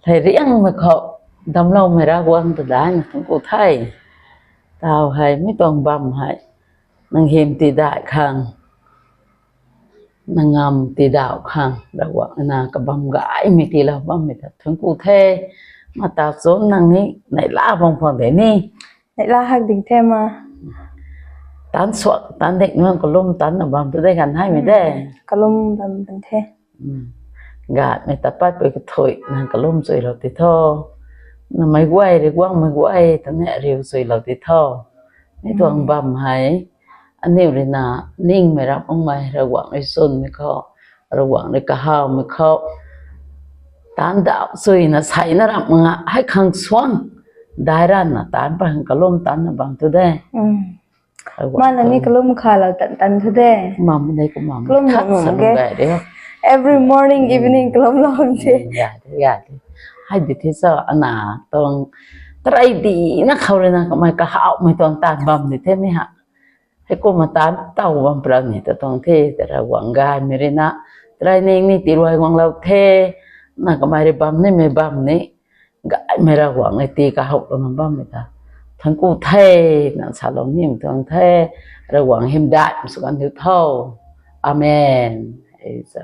Thầy riêng mà họ đâm lâu mày ra quăng từ đá nhà thằng cụ thầy. Tao hay mấy tuần bầm hay. Năng hiêm tì đại khang. Năng ngầm tì đạo khang. Ra quăng nà kà bầm gãi mày tì lâu bầm mày thật thằng cụ thầy. Mà tao trốn năng ní, nãy lá vòng phòng thế ní. Nãy lá hắc đỉnh thầy mà. Tán suộc, tán định nó có lôm tán ở bầm từ đây gần hai mươi đây. Có lôm bầm đỉnh thầy. ກະແມ່ຕາປາດໄປກະຖົຍ ນາງກະລົມຊ່ວຍລາວຕິເທາະ ນາໄມ້ໄຫວ້ ເລກວ່າງໄມ້ໄຫວ້ ຕາແນະເລວຊ່ວຍລາວຕິເທາະ ໃນດວງບຳໄຫ ອັນນີ້ເລນາ ນິ່ງແມ່ຮັບອອກມາ ລະຫວ່າງໄອ້ຊົນແມ່ເຄາະ ລະຫວ່າງໄອ້ກະຫາວແມ່ເຄາະ ຕານດາວຊ່ວຍນາໄຊນາຮັບມາ ໃຫ້ຄັງຊວງ ໄດ້ລະນາຕານປານກະລົມຕານນາບຳໂຕແດ່ ມານອັນນີ້ກະລົມຄາລາວຕັນໆ ເທື່ອແດ່ ມາມື້ໃດກະມາ ກະລົມຂະໜົມແກ ເດ້ every morning evening ກະລົມລອງເດ ຢ່າເດ້ ຢ່າເດ້ ໃຫ້ດີທີ່ສຸດ ອັນນາຕ້ອງໄຕຣດີນະ ເຂົາເລີຍນະ ກະມາກະຫາວ ໄມ່ຕ້ອງຕານບຳນີ້ແທ້ ແມ່ຫາ ໃຫ້ກົມມາຕານເຕົ້າບຳປະລານີ້ ຕະຕ້ອງເທ ແຕ່ລະຫວ່າງກາຍເມເຣນະ ໄຕຣນິງນີ້ຕິລວຍຫວ່າງລາວເທ ນະກະມາໄດ້ບຳນີ້ ແມ່ບຳນີ້ ກະແມ່ລະຫວ່າງໃນຕີກະເຮົາກະມາບຳນີ້ຕາ ທັງກູເທ ນາງສາວລອງຍິ້ມທັງເທ ລະຫວ່າງຫິມດາຍ ສະກັນເທວເທົາ ອາເມນ ເອຊາ